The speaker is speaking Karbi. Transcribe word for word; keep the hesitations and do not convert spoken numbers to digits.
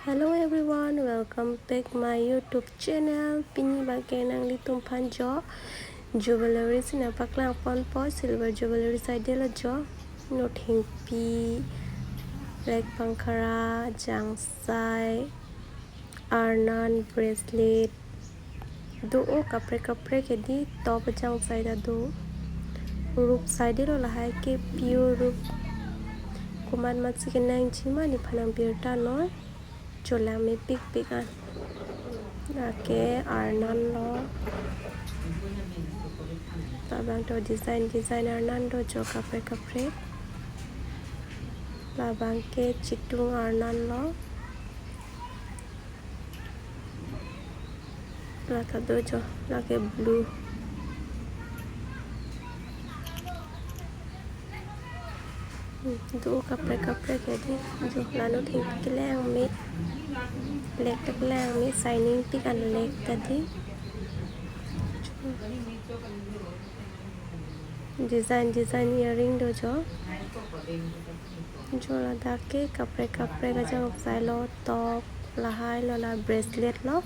Hello everyone, welcome back my YouTube channel. Pini abangke nanglitum aphan jo jewelry si nangpaklang ponpo, silver jewelry side lo jo. Nothengpi, leg pangkhara, jangsai, arnam, bracelet, do-o kaprek kaprek hedi, top ajangsai ta do. Rup side lo, lahai ke pure rup. Komat mat si kenangji ma nephan nang birta noi. Jo langmepikpik an. Lake arnam lo. Labang to design design arnam do jo kaprek kaprek. Labang ke chitung arnam lo. La ta do jo, lake blue. Hmm, do kaprek kaprek hedi. Jo la nothengpi kelang me. Leg ta kelang me, shining pik an leg ta di. Design design earring do jo. Jo ladak ke kaprek kaprek ajangsai lo, top, lahai lo, la bracelet lo.